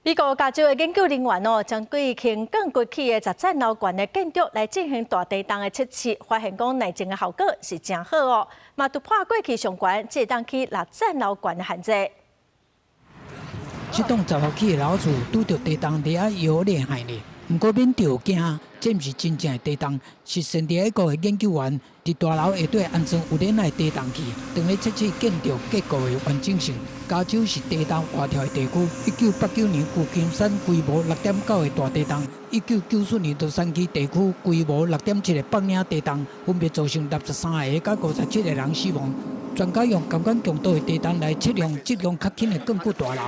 美國加州的研究人員哦，針對輕鋼崛起的十層樓懸的建築來進行大地動的測試，發現講耐震的效果是誠好哦，嘛突破過去上懸只會當起六層樓懸的限制。這棟十號起的樓厝拄著地動佇遐搖咧害呢，毋過免著驚，這毋是真正的地動，是聖地亞哥的研究員佇大樓下底安裝有鏈仔的地動器，當咧測試建築結構的完整性。加州是地動活跳的地區，1989年舊金山規模6.9的大地動，1994年洛杉磯地區規模6.7的北嶺地動，分別造成63個佮57個人死亡。專家用仝款強度的地動來測量質量較輕的鋼骨大樓。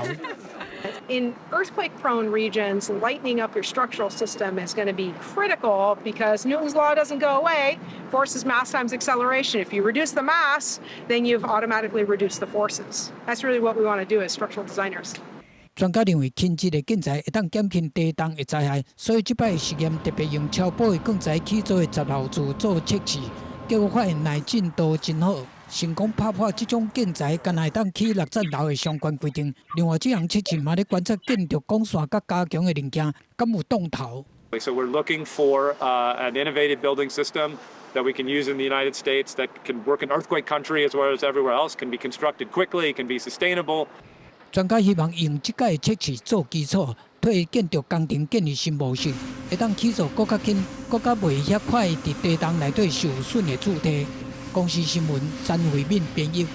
In earthquake-prone regions, lightening up your structural system is going to be critical because Newton's law doesn't go away. Force is mass times acceleration. If you reduce the mass, then you've automatically reduced the forces. That's really what we want to do as structural designers. 專家認為輕質的建材會當減輕地動的災害，所以這擺實驗特別用超薄的鋼材起做的雜樓厝做測試，結果發現耐震度真好。成功拍破這種建材干焦會當起六層樓的相關規定。另外，這項測試嘛咧觀察建築鋼線佮加強的零件，敢有擋頭。 So we're looking for an innovative building system that we can use in the United States that can work in earthquake country as well as everywhere else, can be constructed quickly, can be sustainable. 專家希望用這擺測試做基礎，推建築工程建立新模式，會當起造閣較輕、閣較袂遐快佇地動內底受損的柱體。公視新聞詹慧敏編譯。